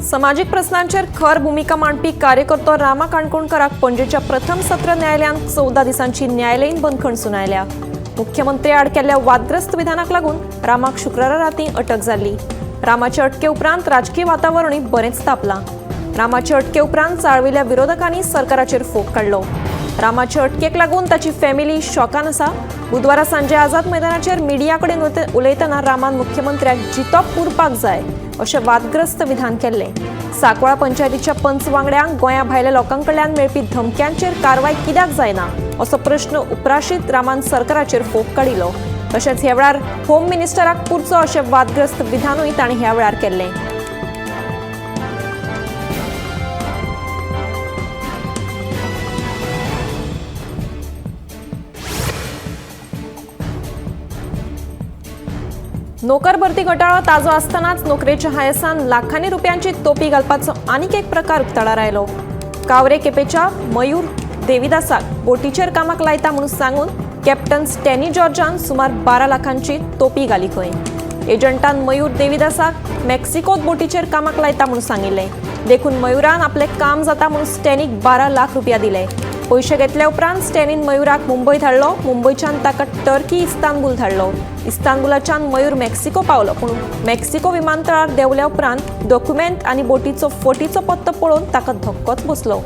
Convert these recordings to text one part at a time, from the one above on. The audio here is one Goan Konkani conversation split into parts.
समाजीक प्रस्नांचेर खर भुमिका मांडपी कार्यकर्तो रामा काणकोणकराक पणजेच्या प्रथम सत्र न्यायालयान 14 दिसांची न्यायालयीन बंदखण सुनायल्या। मुख्यमंत्री आड केल्ल्या वादग्रस्त विधानाक लागून रामाक शुक्रारा राती अटक जाल्ली। रामाचे अटके उपरांत राजकीय वातावरणूय बरेंच तापलां। रामाचे अटके उपरांत चाळविल्ल्या विरोधकांनी सरकाराचेर फोग काडलो। रामाचे अटकेक लागून ताची फॅमिली शॉकान आसा। बुधवारा सांजे आझाद मैदानाचेर मिडिया कडेन उलयतना रामान मुख्यमंत्र्याक जितो पुरपाक जाय अशें वादग्रस्त विधान केल्लें। सांकवाळ पंचायतीच्या पंच वांगड्यांक गोंया भायल्या लोकां कडल्यान मेळपी धमक्यांचेर कारवाय कित्याक जायना असो प्रश्न उप्राशीत रामान सरकाराचेर फोग काडिल्लो। तशेंच ह्या वेळार होम मिनिस्टराक पुरचो अशें वादग्रस्त विधानूय ताणें ह्या वेळार केल्लें। नोकर भरती घोटाळो ताजो आसतनाच नोकरेच्या हायसान लाखांनी रुपयांची तोपी घालपाचो आनीक एक प्रकार उक्ताडार आयलो। कावरे केपेच्या मयूर देविदासाक बोटीचेर कामाक लायता म्हणून सांगून कॅप्टन स्टॅनी जॉर्जान सुमार 12 लाखांची तोपी घाली खंय। एजंटान मयूर देविदासाक मेक्सिकोत बोटीचेर कामाक लायता म्हणून सांगिल्लें, देखून मयूरान आपलें काम जाता म्हणून स्टॅनीक 12 लाख रुपया दिले। पयशे घेतल्या उपरांत स्टॅनीन मयूराक मुंबय धाडलो। मुंबयच्यान ताका टर्की इस्तानबूल धाडलो। इस्तानबुलाच्यान मयूर मेक्सिको पावलो, पूण मेक्सिको विमानतळार देंवल्या उपरांत डॉक्युमेंट आनी बोटीचो फटीचो पत्तो पळोवन ताका धक्कोच बसलो।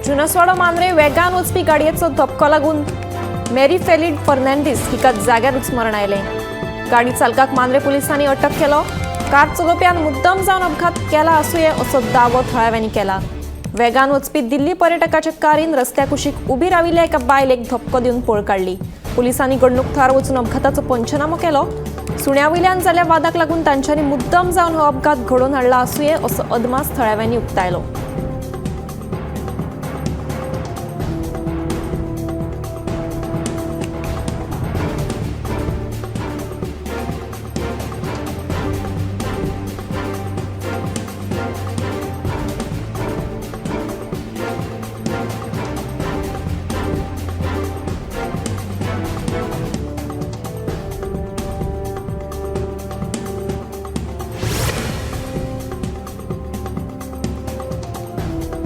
जुनसवाडो मांद्रे वेगान वचपी गाडयेचो धपको लागून मेरी फेलिड फर्नांडीस हिका जाग्यारूच मरण आयलें। गाडी चालकाक मांद्रे पुलिसांनी अटक केलो। कार चलोवप्यान मुद्दम जावन अपघात केला आसुये असो दावो थळाव्यांनी केला। वेगान वचपी दिल्ली पर्यटकाच्या कारीन रस्त्या कुशीक उबी राविल्ल्या एका बायलेक धपको दिवन पळ काडली। पुलिसांनी घडणूक थळार वचून अपघाताचो पंचनामो केलो। सुण्या वयल्यान जाल्ल्या वादाक लागून तांच्यांनी मुद्दम जावन हो अपघात घडोवन हाडला आसुये असो अदमास थळाव्यांनी उक्तायलो।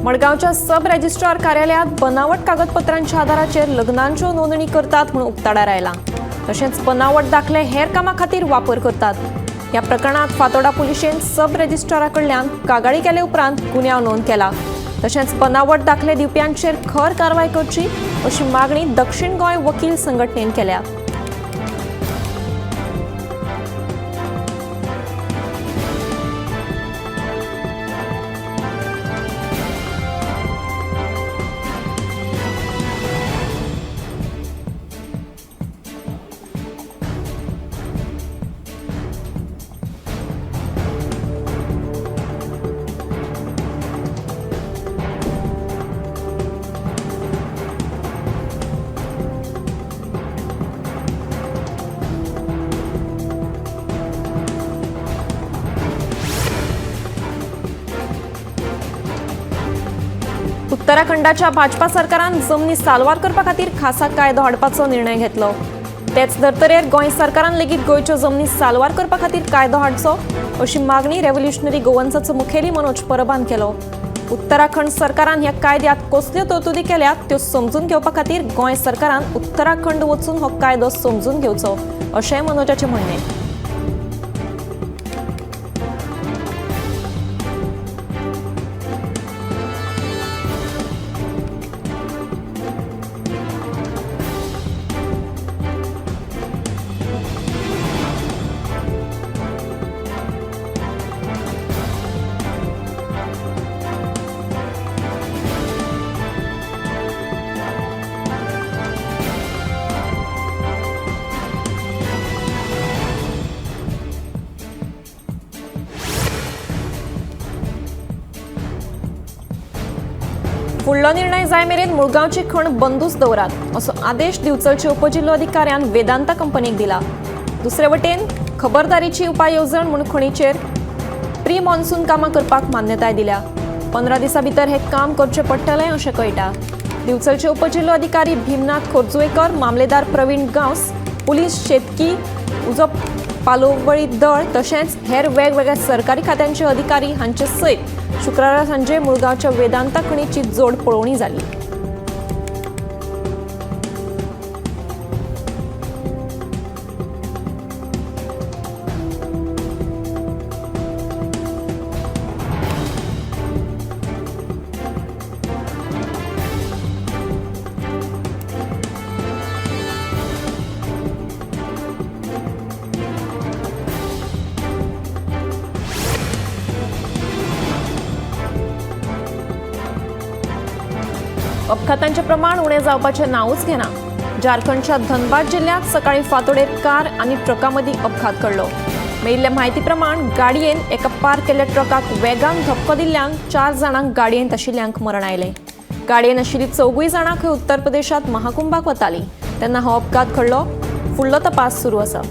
मडगांवच्या सब रजिस्ट्रार कार्यालयात बनावट कागदपत्रांच्या आधाराचेर लग्नांच्यो नोंदणी करतात म्हणून उक्ताडार आयला। तशेंच बनावट दाखले हेर कामा खातीर वापर करतात। ह्या प्रकरणात फातोडा पुलिशेन सब रजिस्ट्रारा कडल्यान कागाळी केले उपरांत गुन्यांव नोंद केला। तशेंच बनावट दाखले दिवप्यांचेर खर कारवाय करची अशी मागणी दक्षिण गोंय वकील संघटनेन केल्या। उत्तराखंडाच्या भाजपा सरकारान जमनी साल्वार करपा खातीर खासा कायदो हाडपाचो निर्णय घेतलो। तेच धर्तरेर गोंय सरकारान लेगीत गोंयच्यो जमनी साल्वार करपा खातीर कायदो हाडचो अशी मागणी रेव्होल्युशनरी गोवन्साचो मुखेली मनोज परबान केलो। उत्तराखंड सरकारान ह्या कायद्यात कसल्यो तरतुदी केल्यात त्यो समजून घेवपा खातीर गोंय सरकारान उत्तराखंड वचून हो कायदो समजून घेवचो अशें मनोजाचें म्हणणें। फुडलो निर्णय जाय मेरेन मुळगांवची खण बंदूच दवरात असो आदेश दिवचलचे उपजिल्लोधिकाऱ्यान वेदांता कंपनीक दिला. दुसरे वटेन खबरदारीची उपाय येवजण म्हूण खणीचेर प्री मॉन्सून कामां करपाक मान्यताय दिल्या. 15 दिसां भितर हें काम करचें पडटलें अशें कळटा. दिवचलचे उपजिल्लोधिकारी भीमनाथ खोर्जुवेकर, मामलेदार प्रवीण गांवस, पुलीस, शेतकी, उजो पालोवळी दळ तशेंच हेर वेगवेगळ्या सरकारी खात्यांचे अधिकारी हांचे सयत शुक्रारा सांजे मुळगांवच्या वेदांता खणीची जोड पळोवणी जाली. अपघातांचें प्रमाण उणें जावपाचें नांवूच घेना. झारखंडच्या धनबाद जिल्ल्यांत सकाळीं फांतोडेर कार आनी ट्रका मदीं अपघात घडलो. मेळिल्ले म्हायती प्रमाण गाडयेन एका पार्क केल्ल्या ट्रकाक वेगान धपको दिल्ल्यान 4 जाणांक गाडयेंत आशिल्ल्यांक मरण आयलें. गाडयेन आशिल्ली 4 जाणां खंय उत्तर प्रदेशांत महाकुंभाक वतालीं तेन्ना हो अपघात घडलो. फुडलो तपास सुरू आसा.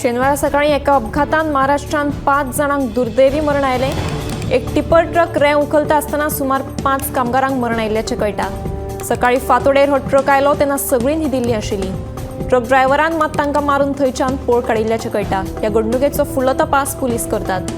शेनवारा सकाळी एका अपघातान महाराष्ट्रांत 5 जाणांक दुर्दैवी मरण आयलें. एक टिपर ट्रक रेंव उखलता आसतना सुमार 5 कामगारांक मरण आयिल्ल्याचें कळटा. सकाळी फांतोडेर हो ट्रक आयलो तेन्ना सगळीं न्हिदिल्लीं आशिल्लीं. ट्रक ड्रायव्हरान मात तांकां मारून थंयच्यान पळ काडिल्ल्याचें कळटा. ह्या घडणुकेचो फुडलो तपास पुलीस करतात.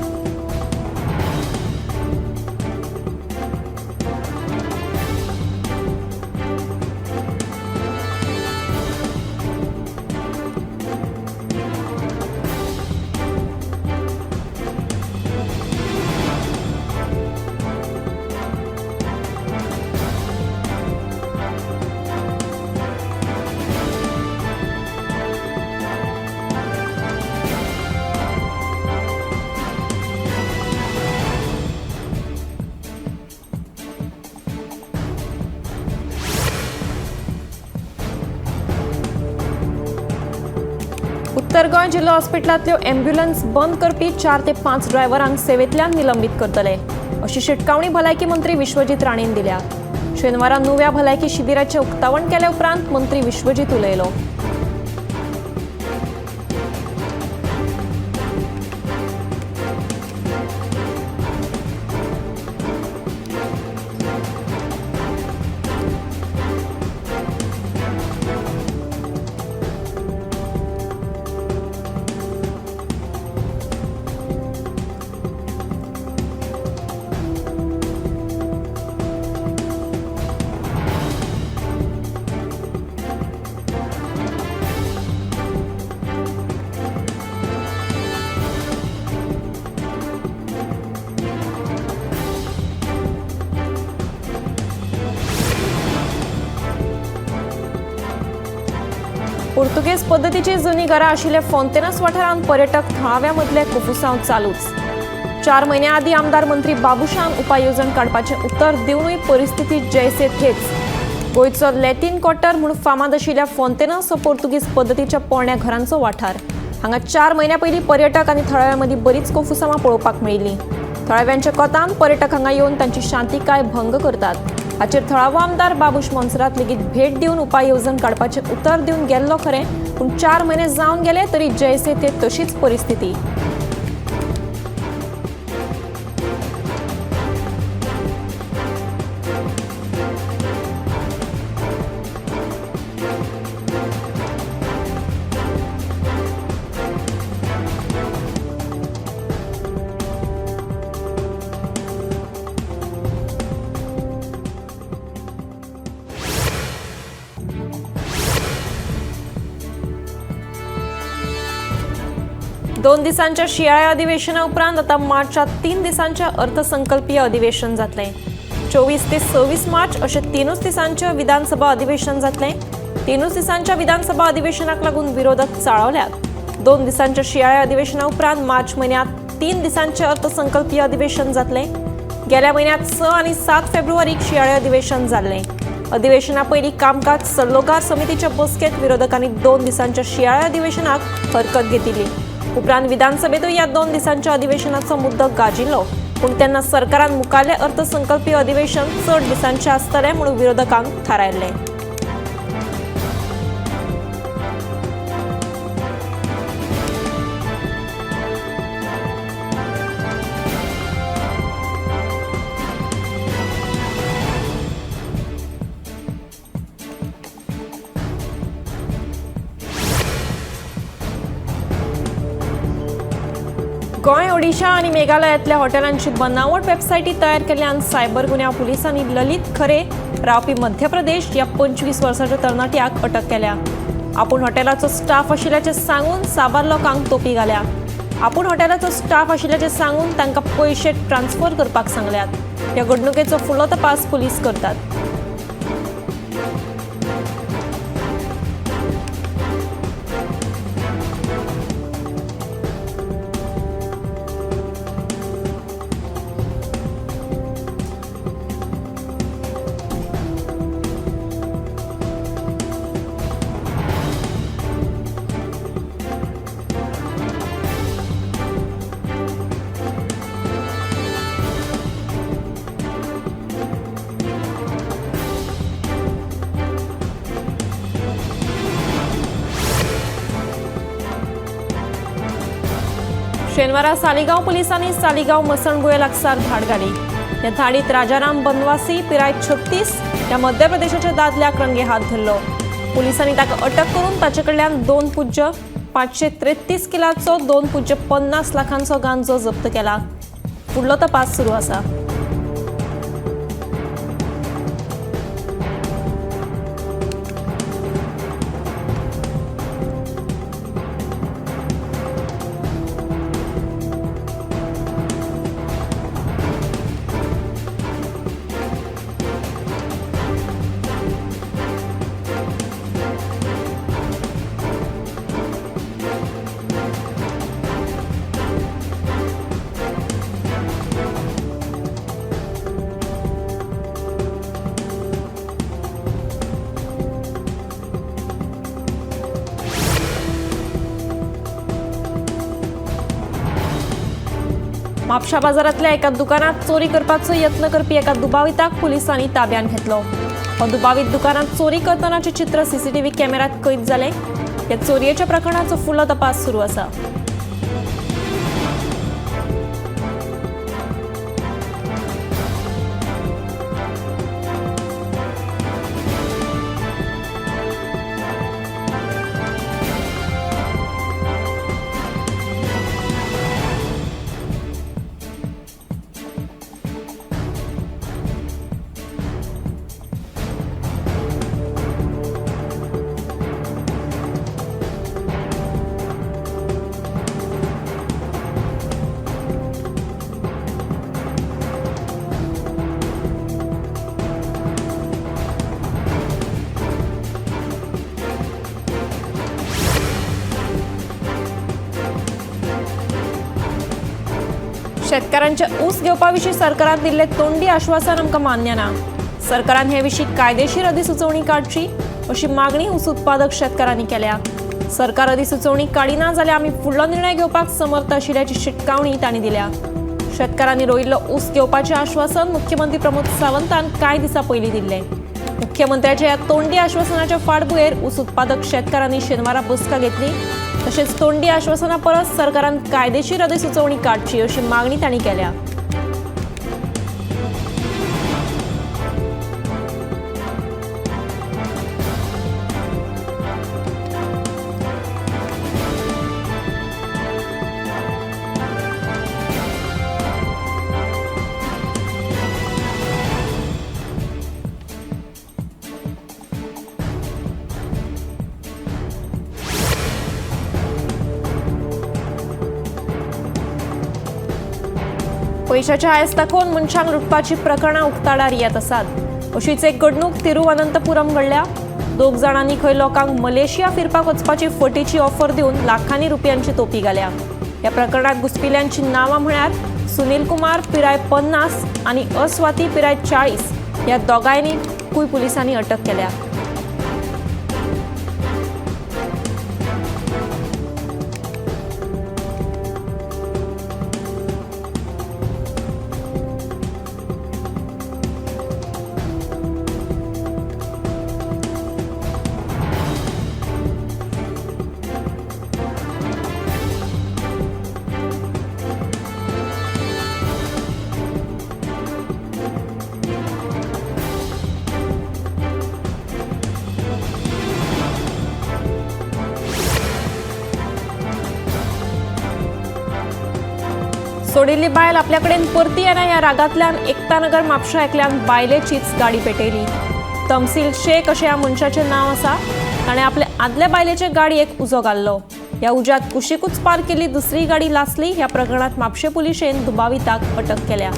उत्तर गोंय जिल्लो हॉस्पिटलांतल्यो ॲम्ब्युलन्स बंद करपी 4 ते 5 ड्रायव्हरांक सेवेंतल्यान निलंबीत करतले अशी शिटकावणी भलायकी मंत्री विश्वजीत राणेन दिल्या. शेनवारा नुव्या भलायकी शिबिराचें उक्तावण केले उपरांत मंत्री विश्वजीत उलयलो. पुर्तुगेज पद्दतीची जुनी घरां आशिल्ल्या फोंतेनस वाठारांत पर्यटक थळाव्या मदले कोफुसांव चालूच. 4 म्हयन्यां आदीं आमदार मंत्री बाबुशान उपाय येवजण काडपाचें उतर दिवनूय परिस्थिती जैसे थेच. गोंयचो लॅटीन क्वार्टर म्हूण फामाद आशिल्ल्या फोंतेनस हो पुर्तुगेज पद्दतीच्या पोरण्या घरांचो वाठार. हांगा 4 म्हयन्यां पयलीं पर्यटक आनी थळाव्यां मदीं बरीच कोफुसांवां पळोवपाक मेळिल्लीं. थळाव्यांच्या कोतान पर्यटक हांगा येवन तांची शांतिकाय भंग करतात. हाचेर थळावो आमदार बाबूश मोन्सेरात लेगीत भेट दिवन उपाय येवजण काडपाचें उतर दिवन गेल्लो खरें, पूण 4 म्हयने जावन गेले तरी जैसे ते तशीच परिस्थिती. 2 दिसांच्या शिंयाळ्या अधिवेशना उपरांत आतां मार्चात 3 दिसांच्या अर्थसंकल्पीय अधिवेशन जातलें। 24 ते 26 मार्च अशें 3 दिसांचें विधानसभा अधिवेशन जातलें। 3 दिसांच्या विधानसभा अधिवेशनाक लागून विरोधक चाळवल्यात। 2 दिसांच्या शिंयाळ्या अधिवेशना उपरांत मार्च म्हयन्यांत 3 दिसांचें अर्थसंकल्पीय अधिवेशन जातलें। गेल्या म्हयन्यांत 6 आनी 7 फेब्रुवारीक शिंयाळें अधिवेशन जाल्लें। अधिवेशना पयलीं कामकाज सल्लोगार समितीच्या बसकेंत विरोधकांनी 2 दिसांच्या शिंयाळ्या अधिवेशनाक हरकत घेतिल्ली। उपरांत विधानसभेतूय ह्या 2 दिसांच्या अधिवेशनाचो मुद्दो गाजिल्लो, पूण तेन्ना सरकारान मुखारलें अर्थसंकल्पीय अधिवेशन चड दिसांचें आसतलें म्हणून विरोधकांक थारायल्लें। गोंय, ओडिशा आनी मेघालयांतल्या हॉटेलांची बनावट वेबसायटी तयार केल्ल्यान सायबर गुन्यांव पुलिसांनी ललित खरे रावपी मध्य प्रदेश ह्या 25 वर्सांच्या तरणाट्याक अटक केल्या। आपूण हॉटेलाचो स्टाफ आशिल्ल्याचें सांगून साबार लोकांक तोपी घाल्या। आपूण हॉटेलाचो स्टाफ आशिल्ल्याचें सांगून तांकां पयशे ट्रान्सफर करपाक सांगल्यात। ह्या घडणुकेचो फुडलो तपास पुलीस करतात। शेनवारा सालिगांव पुलिसांनी सालिगांव मसणभुंये लागसार धाड घाली। ह्या धाडीत राजाराम बनवासी पिराय 36 ह्या मध्य प्रदेशाच्या दादल्याक रंगे हात धरलो। पुलिसांनी ताका अटक करून ताचे कडल्यान 2.533 किलाचो 2.50 लाखांचो गांजो जप्त केला। फुडलो तपास सुरू आसा। म्हापशा बाजारांतल्या एका दुकानात चोरी करपाचो यत्न करपी एका दुबाविताक पुलिसांनी ताब्यांत घेतलो। हो दुबावीत दुकानात चोरी करतनाचें चित्र सीसीटीव्ही कॅमेऱ्यांत कैद जालें। ह्या चोरयेच्या प्रकरणाचो फुडलो तपास सुरू आसा। शेतकारांचे ऊस घेवपा विशीं सरकारान दिल्लें तोंडी आश्वासन आमकां मान्य ना। सरकारान हे विशीं कायदेशीर अधिसुचोवणी काडची अशी मागणी ऊस उत्पादक शेतकारांनी केल्या। सरकार अधिसुचोवणी काडिना जाल्यार आमी फुडलो निर्णय घेवपाक समर्थ आशिल्ल्याची शिटकावणी तांणी दिल्या। शेतकारांनी रोयिल्लो ऊस घेवपाचें आश्वासन मुख्यमंत्री प्रमोद सावंतान कांय दिसां पयलीं दिल्लें। मुख्यमंत्र्याच्या ह्या तोंडी आश्वासनाच्या फाटभुंयेर ऊस उत्पादक शेतकारांनी शेनवारा बसका घेतली। तशेंच तोंडी आश्वासना परस सरकारान कायदेशीर अधिसुचोवणी काडची अशी मागणी तांणी केल्या। पयशाचे आयस दाखोवन मनशांक लुटपाची प्रकरणां उक्ताडार येत आसात. अशीच एक घडणूक तिरुवनंतपुरम घडल्या. दोग जाणांनी खंय लोकांक मलेशिया फिरपाक वचपाची फटीची ऑफर दिवन लाखांनी रुपयांची तोपी घाल्या. ह्या प्रकरणात घुसपिल्ल्यांची नांवां म्हळ्यार सुनील कुमार पिराय 50 आनी अस्वाती पिराय 40 ह्या दोगांयनीकूय पुलिसांनी अटक केल्या. सोडिल्ली बायल आपल्याकडेन परती येना ह्या रागांतल्यान एकतानगर म्हापशा एकल्यान बायलेचीच गाडी पेटयली. तमसील शेख अशें ह्या मनशाचें नांव आसा. ताणें आपले आदले बायलेचे गाडयेक उजो घाल्लो. ह्या उज्यांत कुशीकूच पार्क केल्ली दुसरी गाडी लासली. ह्या प्रकरणांत म्हापशें पुलिशेन दुबाविताक अटक केल्या.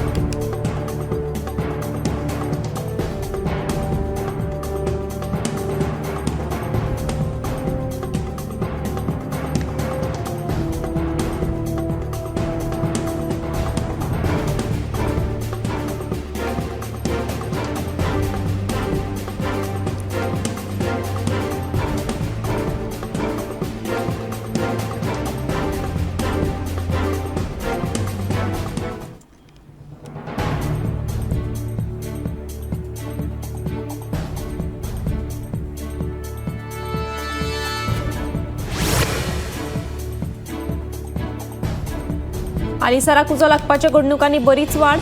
हालींसराक उजो लागपाच्या घडणुकांनी बरीच वाड.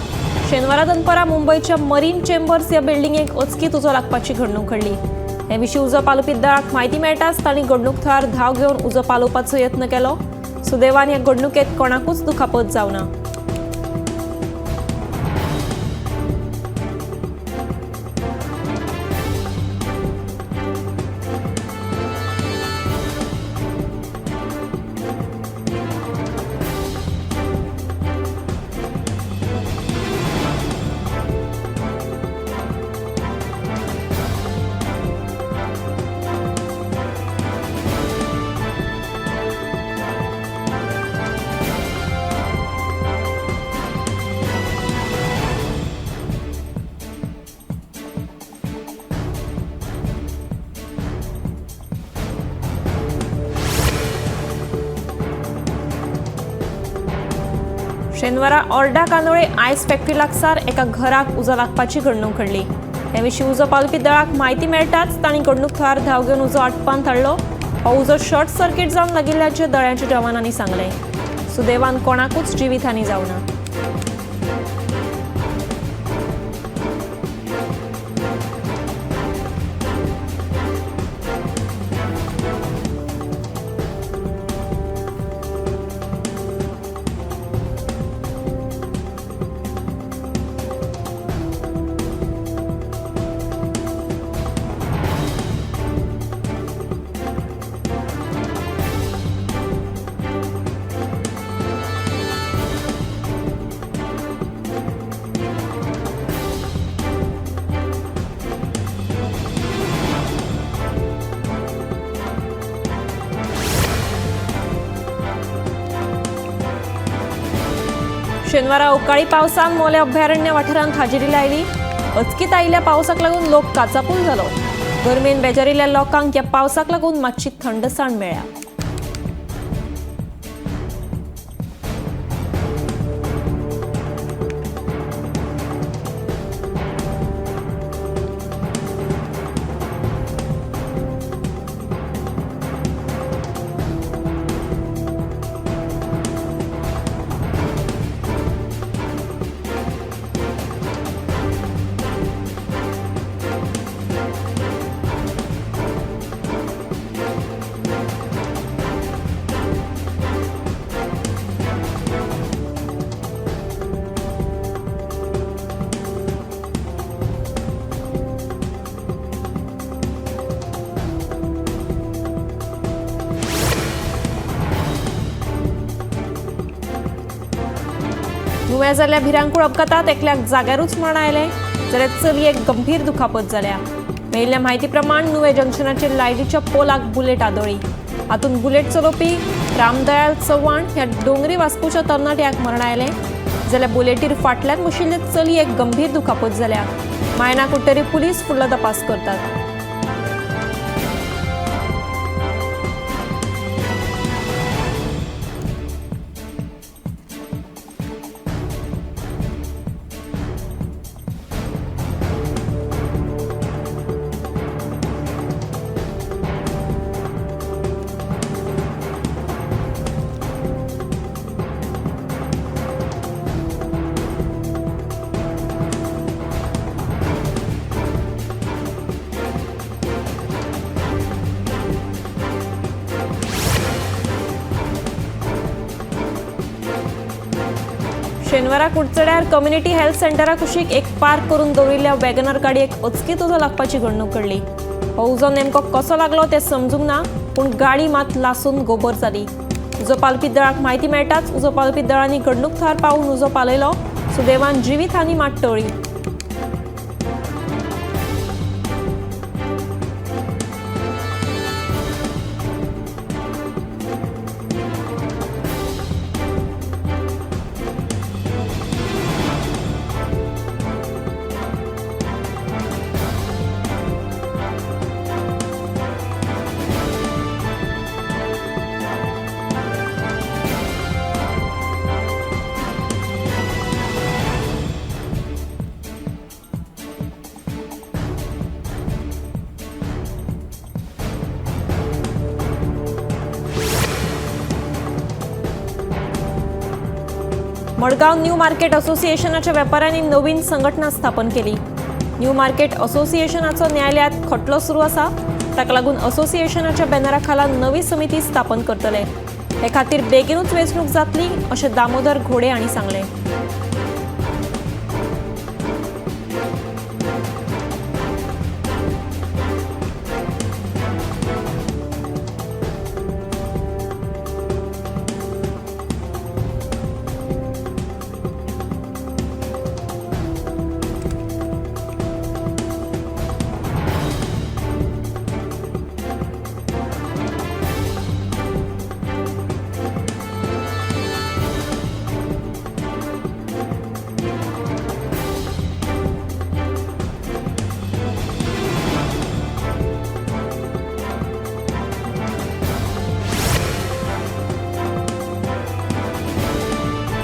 शेनवारा दनपरां मुंबयच्या मरीन चेंबर्स ह्या बिल्डिंगेक अचकीत उजो लागपाची घडणूक घडली. हे विशीं उजो पालोवपी दळाक म्हायती मेळटाच तांणी घडणूक थळार धांव घेवन उजो पालोवपाचो यत्न केलो. सुदैवान ह्या घडणुकेत कोणाकूच दुखापत जावना. शेनवारा ओर्डा कांदोळे आयस फॅक्टरी लागसार एका घराक उजो लागपाची घडणूक घडली. हे विशीं उजो पालोवपी दळाक म्हायती मेळटाच तांणी घडणूक थळार धांव घेवन उजो आटपांत हाडलो. हो उजो शॉर्ट सर्किट जावन लागिल्ल्याचें दळाच्या जवानांनी सांगलें. सुदैवान कोणाकूच जिवीतहानी जावना. शेनवारा अवकाळी पावसान मोले अभयारण्य वाठारांत हाजेरी लायली. अचकीत आयिल्ल्या पावसाक लागून लोक काचापूल जालो. गरमेन बेजारिल्ल्या लोकांक ह्या पावसाक लागून मातशी थंडसाण मेळ्ळ्या. नुव्या जाल्ल्या भिरांकूळ अपघातात एकल्याक जाग्यारूच मरण आयलें, जाल्यार चलयेक गंभीर दुखापत जाल्या। मेळिल्ल्या म्हायती प्रमाण नुवें जंक्शनाचेर लायटीच्या पोलाक बुलेट आदळ्ळी। हातूंत बुलेट चलोवपी रामदयाल चव्हाण ह्या डोंगरी वास्कोच्या तरणाट्याक मरण आयलें, जाल्यार बुलेटीर फाटल्यान बशिल्ले चलयेक गंभीर दुखापत जाल्या। मायणा कुडटरी पुलीस फुडलो तपास करतात। शेनवारा कुडचड्यार कम्युनिटी हेल्थ सेंटरा कुशीक एक पार्क करून दवरिल्ल्या वॅगनर गाडयेक अचकीत उजो लागपाची घडणूक घडली। हो उजो नेमको कसो लागलो तें समजूंक ना, पूण गाडी मात लासून गोबर जाली। उजो पालपी दळाक म्हायती मेळटाच उजो पालपी दळांनी घडणूक थळार पावून उजो पालयलो। सुदैवान जिवीत हानी मात टळ्ळी। मडगांव न्यू मार्केट असोसिएशनाच्या वेपाऱ्यांनी नवीन संघटना स्थापन केली। न्यू मार्केट असोसिएशनाचो न्यायालयात खटलो सुरू आसा, ताका लागून असोसिएशनाच्या बॅनरा खाला नवी समिती स्थापन करतले। हे खातीर बेगीनूच वेंचणूक जातली अशें दामोदर घोडे हांणी सांगलें।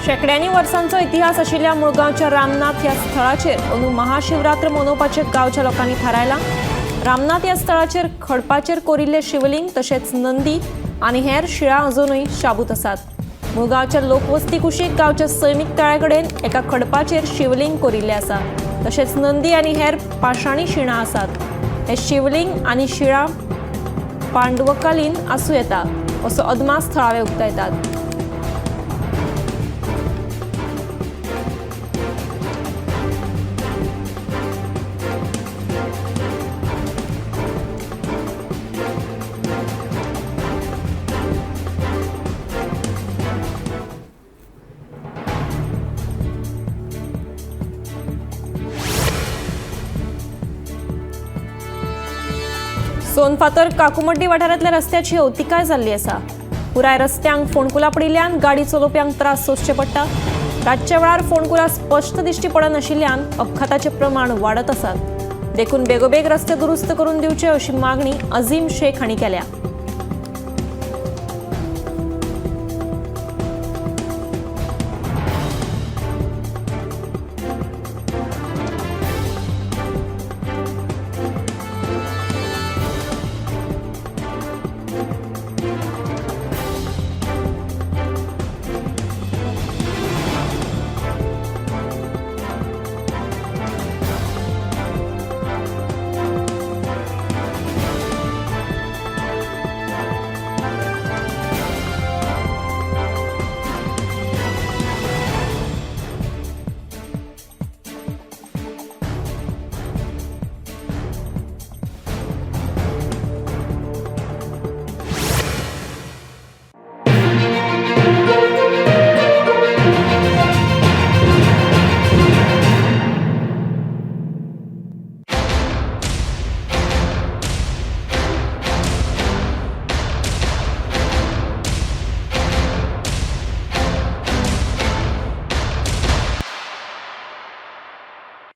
शेकड्यांनी वर्सांचो इतिहास आशिल्ल्या मुळगांवच्या रामनाथ ह्या स्थळाचेर अंदू महाशिवरात्र मनोवपाचें गांवच्या लोकांनी थारायलां। रामनाथ ह्या स्थळाचेर खडपाचेर कोरिल्ले शिवलिंग तशेंच नंदी आनी हेर शिळा अजुनूय शाबूत आसात। मुळगांवच्या लोकवस्ती कुशीक गांवच्या सैमीक तळ्या कडेन एका खडपाचेर शिवलिंग कोरिल्लें आसा, तशेंच नंदी आनी हेर पाशाणी शिणां आसात। हे शिवलिंग आनी शिळा पांडवकालीन आसूं येता असो अदमास थळावे उक्तायतात। सोनफातर काकुमड्डी वाठारांतल्या रस्त्याची अवतिकाय जाल्ली आसा। पुराय रस्त्यांक फोंडकुलां पडिल्ल्यान गाडी चलोवप्यांक त्रास सोंसचे पडटा। रातच्या वेळार फोंडकुलां स्पश्ट दिश्टी पडनाशिल्ल्यान अपघाताचें प्रमाण वाडत आसात। देखून बेगोबेग रस्ते दुरुस्त करून दिवचे अशी मागणी अझीम शेख हांणी केल्या।